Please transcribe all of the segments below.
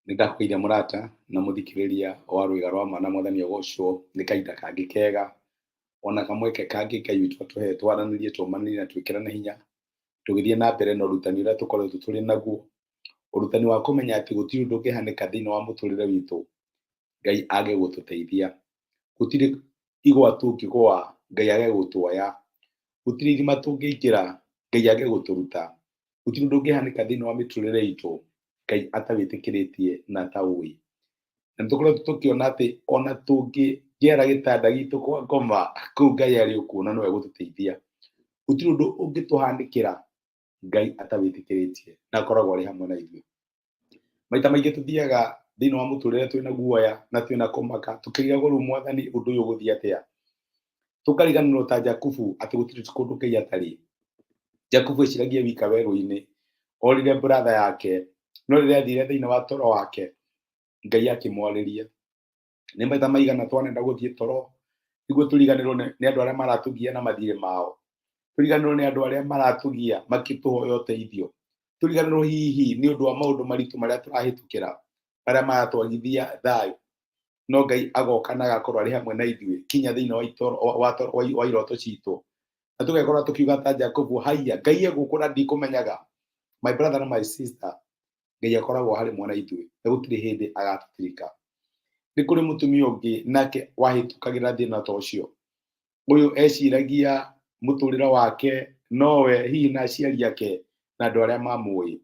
Nĩ ndakũgeithia mũrata na mũthikĩrĩria wa Rwĩga rwa Ma na Mwathani agocwo nĩ kahinda kangĩ kega ona kamweke kangĩ Ngai witũ atũhe twaranĩrie, tũmanĩrie na twĩkĩrane hinya tũgĩthiĩ na mbere na ũrutani ũrĩa tũkoretwo tũrĩ naguo, ũrutani wa kũmenya atĩ gũtirĩ ũndũ ũngĩhanĩka thĩinĩ wa mũtũrĩre witũ Ngai age gũtũteithia. Gũtirĩ igwa tũngĩgũa Ngai age gũtuoya. Gũtirĩ irima tũngĩingĩra Ngai age gũtũruta. Gũtirĩ ũndũ ũngĩhanĩka thĩinĩ wa mĩtũrĩre itũ Ngai atawĩtĩkĩrĩtie na ataũĩ. Na nĩ tũkoretwo tũkĩona atĩ ona tũngĩara gĩtanda gitũ kwa ngoma, kũu Ngai arĩ o kuo na nowe ũgũtũteithia. Gũtirĩ ũndũ ũngĩtũhanĩkĩra Ngai atawĩtĩkĩrĩtie na akoragwo arĩ hamwe na ithuĩ. Maita maingĩ tũthiaga thĩinĩ wa mũtũrĩre twĩna guoya na twĩna kũmaka, tũkĩrigagwo rĩu Mwathani ũndũ ũyũ ũgũthiĩ atĩa. Tũkariganĩrwo ta Jakubu atĩ gũtirĩ kũndũ Ngai atarĩ. Jakubu eciragia wika werũ-inĩ, orire brother yake, no rĩrĩa athire thĩinĩ wa toro wake, Ngai akĩmwarĩria. Nĩ maita maigana twanenda gũthiĩ toro nĩguo tũriganĩrwo nĩ andũ arĩa maratũgia na mathirĩ mao, tũriganĩrwo nĩ andũ arĩa maratũgia makĩtũhoya ũteithio, tũriganĩrwo hihi nĩ ũndũ wa maũndũ maritũ marĩa tũrahĩtũkĩra, marĩa maratwagithia thayũ. No Ngai agoka na agakorwo arĩ hamwe na ithuĩ kinya thĩinĩ wa iroto citũ, na tũgekora tũkiuga ta Jakubu, haiya Ngai egũkũ na ndikũmenyaga. My brother na my sister, Ngai akoragwo harĩ mwana ithuĩ na gũtirĩ hĩndĩ agatũtirika. Nĩ kũrĩ mũtumia ũngĩ nake wahĩtũkagĩra thĩna ta ũcio. Ũyũ eciragia mũtũrĩre wake nowe hihi na aciari ake na andũ arĩa mamũĩ.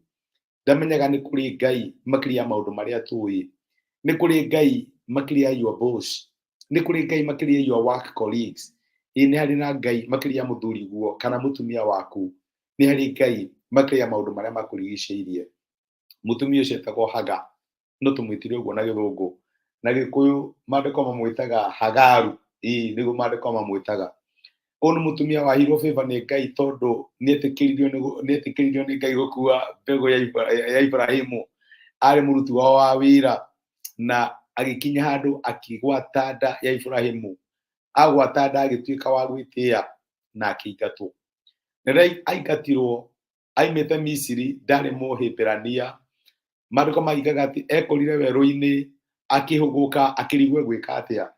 Ndamenyaga nĩ kũrĩ Ngai makĩria ya maũndũ marĩa tũĩ. Nĩ kũrĩ Ngai makĩria ya your boss. Nĩ kũrĩ Ngai makĩria ya your work colleagues. Ĩĩ nĩ harĩ na Ngai makĩria ya mũthuriguo kana mũtumia waku. Nĩ harĩ Ngai makĩria ya maũndũ marĩa makũrigicĩirie. Mũtumia ũcio etagwo Hagar, no tũmwĩtire ũguo na gĩthũngũ. Na gĩkũyũ maandĩko mamwĩtaga Hagaru, ĩĩ nĩguo maandĩko mamwĩtaga. Ũyũ nĩ mũtumia waheirwo favor nĩ Ngai tondũ nĩetĩkĩririo nĩ Ngai gũkua mbegũ ya Ibrahimu. Arĩ mũruti wao wa wĩra na agĩkinya handũ akĩgwata nda ya Ibrahimu. Agwata nda agĩtuĩka wa gwĩtĩa na akĩingatwo. Rĩrĩa aingatirwo aimĩte Misiri ndarĩ Mũhibirania. Maandĩko maigaga atĩ ekorire werũ-inĩ akĩhũgũka akĩrigwo egwĩka atĩa.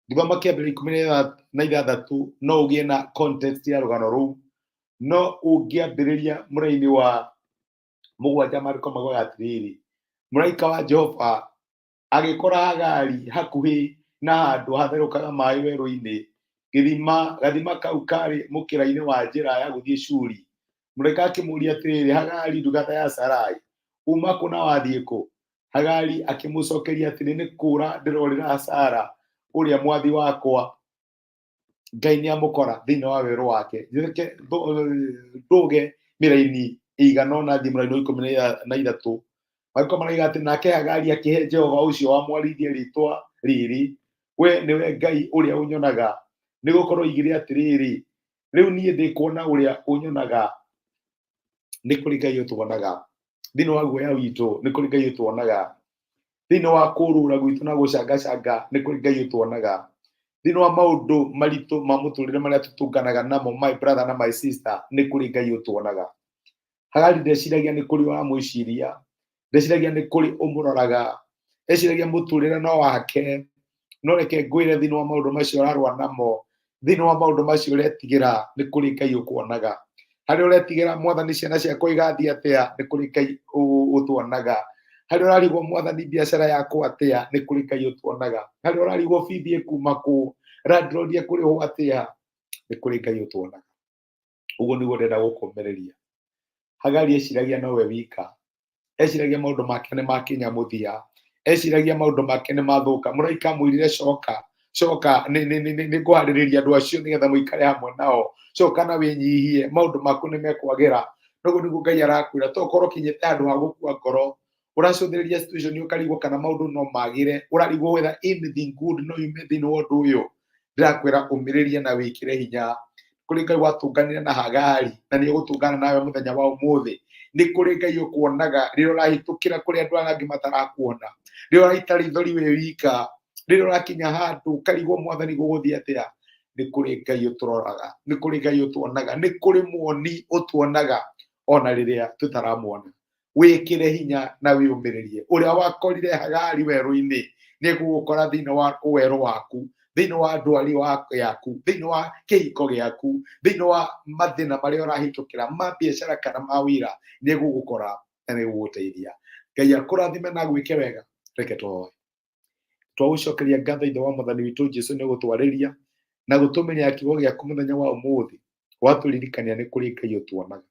Thutha makĩambĩrĩria 16 no ũgĩe na context ya rũgano rũu, no ũngĩambĩrĩria mũraini wa 7 maandĩko maugaga atĩrĩrĩ, mũraika wa Jehova agĩkora Hagari hakuhĩ na handũ hatherũkaga maĩ werũ-inĩ, gĩthima gathima kau karĩ mũkĩra-inĩ wa njĩra ya gũthiĩ Shuri. Mũraika akĩmũũria atĩrĩrĩ, Hagari ndungata ya Sarai, uma kũ na wathiĩ kũ? Hagari akĩmũcokeria atĩrĩ, nĩ kũũra ndĩrorĩra Sara ũrĩa mwathi wakwa. Ngai nĩ amũkora thĩinĩ wa werũ wake. Reke ndũge mĩraini ĩigana ũna thiĩ mũraini wa 13. Marĩko maraiga atĩ nake Hagari akĩhe Jehova ũcio wamwarĩirie rĩtwa rĩrĩ, we nĩwe Ngai ũrĩa ũnyonaga, nĩ gũkorwo oigire atĩrĩrĩ, rĩu niĩ ndĩ kuona ũrĩa ũnyonaga. Nĩ kũrĩ Ngai ũtuonaga thĩinĩ wa guoya witũ, nĩ kũrĩ Ngai ũtuonaga thĩinĩ wa kũrũra gwitũ na gũcangacanga, nĩ kũrĩ Ngai ũtuonaga thĩinĩ wa maũndũ maritũ ma mũtũrĩre marĩa tũtũnganaga namo, my brother na my sister, nĩ kũrĩ Ngai ũtuonaga. Hagari ndeciragia nĩ kũrĩ ũramwĩciria, ndeciragia nĩ kũrĩ ũmũroraga, eciragia mũtũrĩre no wake. No reke ngwĩre thĩinĩ wa maũndũ macio ũrarũa namo, thĩinĩ wa maũndũ macio ũretigĩra, nĩ kũrĩ Ngai ũkuonaga. Harĩa ũretigĩra Mwathani ciana ciakwa igathiĩ atĩa, nĩ kũrĩ Ngai ũtuonaga. Harĩa ũrarigwo Mwathani biacara yakwa atĩa, nĩ kũrĩ Ngai ũtuonaga. Harĩa ũrarigwo bithi ĩkuma kũ, landlord ekũrĩhwo atĩa, nĩ kũrĩ Ngai ũtuonaga. Ũguo nĩguo ndĩrenda gũkũmĩrĩria. Hagari eciragia nowe wika, eciragia maũndũ make nĩ makinya mũthia, eciragia maũndũ make nĩ mathũka. Mũraika amwĩrire coka, coka, nĩ ngũharĩrĩria andũ acio nĩgetha mũikare hamwe nao, coka na wĩnyihie, maũndũ maku nĩ mekwagĩra. Noguo nĩguo Ngai arakwĩra, to ũkorwo ũkinyĩte handũ ha gũkua ngoro, ũracũthĩrĩria situation ũkarigwo kana maũndũ no magĩre, ũrarigwo whether anything good no yume thĩinĩ wa ũndũ ũyũ. Ndĩrakwĩra ũmĩrĩrie na wĩkĩre hinya. Kũrĩ Ngai watũnganire na Hagari na nĩ egũtũngana nawe mũthenya wa ũmũthĩ. Nĩ kũrĩ Ngai ũkuonaga rĩrĩa ũrahĩtũkĩra kũrĩ andũ arĩa angĩ matarakuona, rĩrĩa ũraita rĩithori wĩ wika, rĩrĩa ũrakinya handũ ũkarigwo Mwathani gũgũthiĩ atĩa. Nĩ kũrĩ Ngai ũtũroraga, nĩ kũrĩ Ngai ũtuonaga, nĩ kũrĩ muoni ũtuonaga ona rĩrĩa tũtaramuona. Wĩkĩre hinya na wĩũmĩrĩrie. Ũrĩa wakorire Hagari werũ-inĩ nĩ egũgũkora thĩinĩ wa werũ waku, thĩinĩ wa ndwari yaku, thĩinĩ wa kĩhiko gĩaku, thĩinĩ wa mathĩna marĩa ũrahĩtũkĩra ma biacara kana ma wĩra, nĩ egũgũkora na nĩ egũgũteithia. Ngai akũrathime na agwĩke wega. Reke tũhoe. Twagũcokeria ngatho Ithe wa Mwathani witũ Jesu nĩ gũtwarĩria na gũtũmĩria kiugo gĩaku mũthenya wa ũmũthĩ. Watũririkania nĩ kũrĩ Ngai ũtuonaga.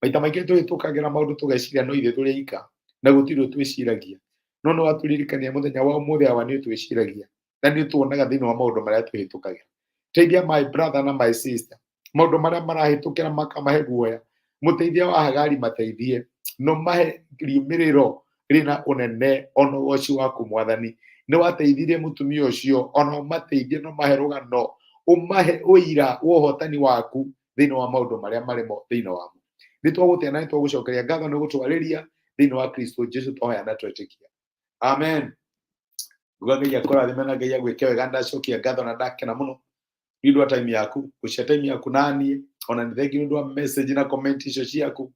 Maita maingĩ tũhĩtũkagĩra maũndũ tũgeciria no ithuĩ tũrĩ aika na gũtirĩ ũtwĩciragia. No nĩ watũririkania mũthenya wa ũmũthĩ awa nĩ ũtwĩciragia na nĩ ũtuonaga thĩinĩ wa maũndũ marĩa tũhĩtũkagĩra. Teithia my brother na my sister maũndũ marĩa marahĩtũkĩra makamahe guoya. Mũteithia wa Hagari mateithie no mahe riumĩrĩro rĩna ũnene ona ũgoci waku Mwathani. Nĩ wateithirie mũtumia ũcio, ona ũmateithie no mahe rũgano, ũmahe ũira wa ũhotani waku thĩinĩ wa maũndũ marĩa marĩmo thĩinĩ wamo. Nĩ twagũtĩa na nĩ twagũcokeria ngatho nĩ gũtwarĩria thĩinĩ wa Kristo Jesu twahoya na twetĩkia. Amen. Nguga Ngai akũrathime na Ngai agwĩke wega. Ndacokia ngatho na ndakena mũno nĩ ũndũ wa time yaku, gũcia time yaku naniĩ, ona nĩ thengi nĩ ũndũ wa message na comment icio ciaku.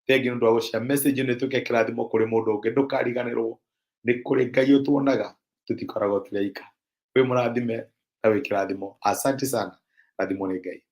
Thengi nĩ ũndũ wa gũcia message ĩno ĩtuĩke kĩrathimo kũrĩ mũndũ ũngĩ. Ndũkariganĩrwo nĩ kũrĩ Ngai ũtuonaga, tũtikoragwo tũrĩ aika. Wĩ mũrathime na wĩ kĩrathimo. Asante sana, rathimwo nĩ Ngai.